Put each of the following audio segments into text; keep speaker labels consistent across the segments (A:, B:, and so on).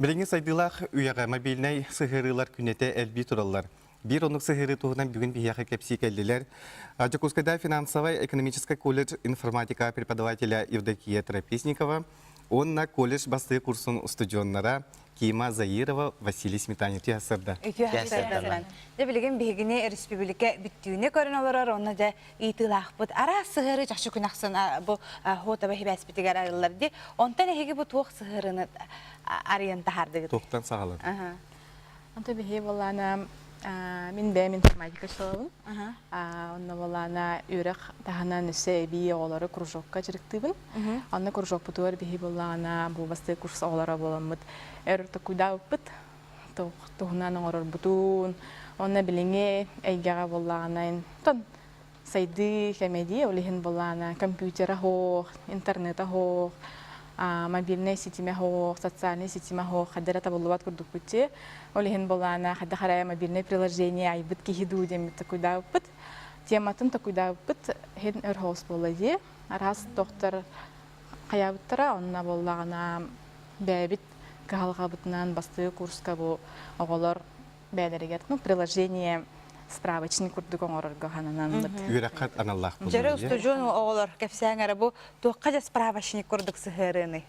A: Билиҥҥи сайдыылаах үйэҕэ мобильнай сыһыарыылар күннэтэ элбии тураллар. Биир оннук сыһыарыы туһунан бүгүн биһиэхэ кэпсии кэллилэр. Дьокуускайда финансовай экономическай колледж информатика преподавателя Евдокия Трапезникова уонна колледж бастакы курсун устудьуоннара Кима Заирова, Василий Сметанин үтүө сарда.
B: Үтүө сарда. Дьэ билигин биһигини республика бүттүүнэ көрөн олорор, онно дьэ ыйытыылаахпыт. Араас сыһыары чахчы күн ахсын бу хуотаба хибээспитигэр арыллар ди. Онтон эһиги бу туох сыһыарыны арыйан таһаардыгыт?
A: Туохтан саҕалан?
C: Онто биһи боллаана мин бэйэм информатика школабын. Онно боллаана үөрэх таһынан өссө эбии оҕолору кружокка дьарыктыыбын. Онно кружокпутугар биһи боллаана бу бастыы курс оҕолоро буоламмыт өр токуйдаабыппыт туһунан оҥорорбутун, уонна билиҥҥи эйгэҕэ буоллаҕына тон сайдыы кэмэдии, ол иһин буоллаҕына компьютера суох, интернета суох, мобильнай ситимэ суох, социальнай ситимэ суох хайда эрэ табыллыбат курдукпут дии. Ол иһин буоллаҕына хайдах эрэ мобильнай приложение айбыт киһи дуу диэммит токуйдаабыппыт. Тематын токуйдаабыппыт иһин өр соҕус буолла дии. Араас доктор хайаабыттара, онно буоллаҕына бэйэбит кыһалҕабытынан бастакы курска бу оҕолор бэйэлэригэр ну приложение справочник курдук оҥорорго сананаммыт.
A: Үөрэххэ аналлаах буолуо.
B: Дьөрү устудьуон оҕолор кэпсээҥ эрэ бу туохха дьэ справочник курдук сыһыарыыный?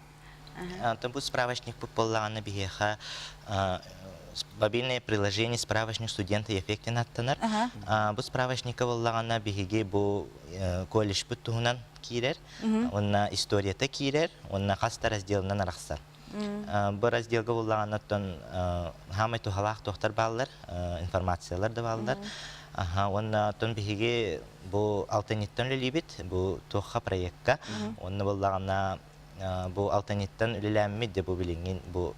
D: Антон бу справочник буоллаҕына биһиэхэ мобильное приложение справочник студента эффектин аттанар. Бу справочникка буоллаҕына биһиги бу колледжпыт туһунан киирэр. Уонна историята киирэр, уонна хас да разделынан арахсар. Бу разделга буллаҕына оттон хаамай туһалаах туохтар бааллар, информациялар да бааллар. Аха, уонна оттон биһиги бу алтынньыттан үлэлиибит, бу туохха проекка. Уонна буллаҕына бу алтынньыттан үлэлээммит де бу билиҥҥин бу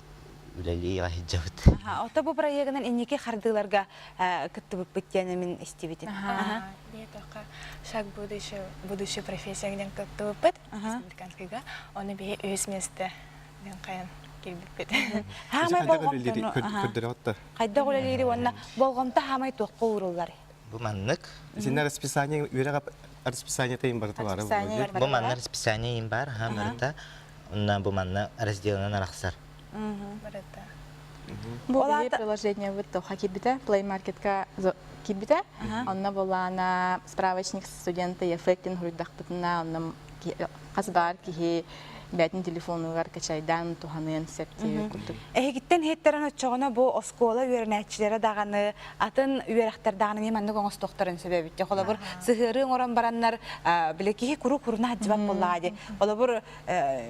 D: үлэлии сылдьабыт.
B: Ото бу проегынан инники хардыыларга кыттыбыппыт диэн мин истибитим.
E: Тоққа шаг будущего будущей профессия диэн кыттыбыппыт республиканскайга. Оны биһи үһүс месте диэн хайан киирбиппит.
B: Хаамай болҕомтону хайдах үлэлиири уонна болҕомто хаамай туохха ууруллар?
D: Бу маннык.
A: Синнэ расписание үөрэх расписание тайын барыта бары.
D: Бу манна расписание им бар, ха барыта. Онна бу манна разделынан арахсар.
E: Барыта.
C: Бу биһи приложениебыт тоха киирбитэ, Play Marketка киирбитэ. Онно булаана справочник студента эффектин хуруйдахпытына, онно хас баар киһи бэйэтин телефонугар качайдаан туһаныан сөп диэбит курдук.
B: Эһигиттэн иһиттэрэн оччоҕуна бу оскуола үөрэнээччилэрэ даҕаны атын үөрэхтэр даҕаны эмиэ маннык оҥостуохтарын сөп эбит. Холобур, сыһыарыы оҥорон бараннар били киһи куруук куруна сылдьыбат буоллаҕа дии. Холобур,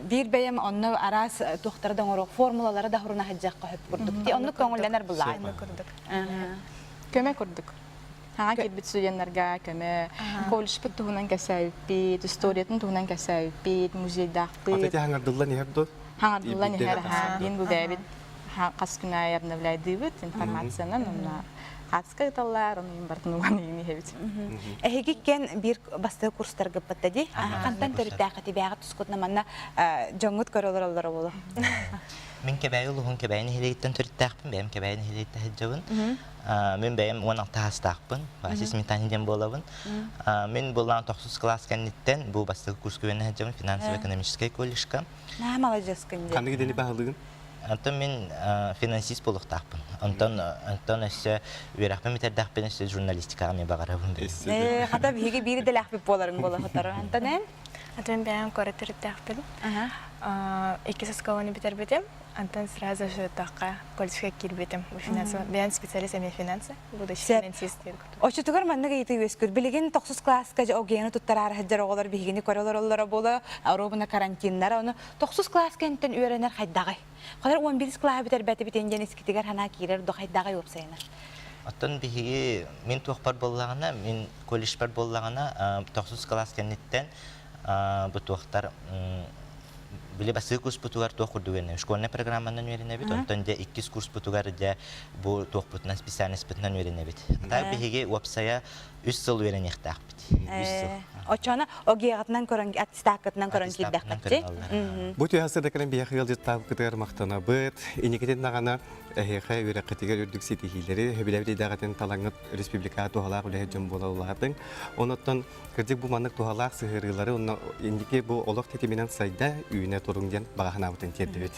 B: биир бэйэм онно араас туохтары да оҥоруох формулалары да хоруна сылдьыахха сөп курдук. Ти оннук көҥүллэнэр буллаҕа.
E: Курдук.
C: Көмө курдук. Хаҥа киирбит студеннарга көмө, колледжпыт туһунан кэпсээбиппит, историятын туһунан кэпсээбиппит, музейдаахпыт.
A: Ата хаҥардыллан иһэр дуо?
C: Хаҥардыллан иһэр, аха. Биин бу бэйэбит хас күн аайы обновляйдыыбыт информациянан, онно хаатыска ыыталлар, ону иһин барытын уган иһин иһэбит.
B: Эһиги иккиэн биир бастакы курстаргыппыт дии. Хантан төрүттээххит ибээҕит тускутна манна дьоҥҥут көрө олороллоро буолуо.
D: Мин Кэбээйи улууһун Кэбээйи нэһилиэгиттэн төрүттээхпин, бэйэм Кэбээйи нэһилиэгиттэн сылдьабын. Мин бэйэм 16 саастаахпын, Вася Сметанин диэн буолабын. Мин булаан тохсус кылаас кэнниттэн бу бастакы курска үөрэнэ сылдьабын финансово-экономическай колледжка.
B: Наһаа маладьыаскын дии.
A: Ханнык идэни баһылыгын?
D: Онтон мин финансист буолуохтаахпын. Онтон онтон өссө үөрэхпин бүтэрдэхпин өссө журналистикаҕа эмиэ баҕарабын.
B: Ээ, хата биһиги биир идэлээхпит буоларыҥ буола сытар. Онтон эн?
E: Атын бэйэм куорат төрүттээхпин. Иккис оскуоланы бүтэрбитим. Антон сразу же тахха колледжка киирбитим. Финансы, бэйэм специалист эмиэ финансы, будущий финансист диэн курдук.
B: Оччотугар маннык ыйытыы үөскүүр. Билигин тохсус кылааска ОГЭ-ну туттараары сылдьар оҕолор биһигини көрө олороллоро буолуо, оруобуна карантиннара. Ону тохсус кылааска интэн үөрэнэр хайдаҕый? Холор 11 кылааһы бүтэрбэтибит диэн искитигэр санаа киирэр до хайдаҕый уопсайынан?
D: Оттон биһиги мин туохпар буоллаҕына, мин колледжпар буоллаҕына, тохсус кылаас кэнниттэн бу туохтар били басыы курспутугар туох курдук үөрэнэбит школьнай программанан үөрэнэбит онтон дьэ иккис курспутугар дьэ бу туохпутунан специальностьпытынан үөрэнэбит так биһиги уопсайа үс сыл үөрэниэхтээхпит үс сыл
B: Оччоно ОГЭ-ҕытынан көрөн аттестаккытынан көрөн киирдэххит
A: Бу түһэ сырдыкынан биһиэхэ ыалдьыттаабыккытыгар махтанабыт. Инникитин даҕаны эһиэхэ үөрэххитигэр үрдүк ситиһиилэри, сөбүлээбит идэҕитин талаҥҥыт республикаҕа туһалаах үлэһит дьон буола улаатыҥ. Онуттан кырдьык бу маннык туһалаах сыһыарыылары уонна инники бу олох тэтиминэн сайда, үүнэ туруҥ диэн баҕа санаабытын тиэрдэбит.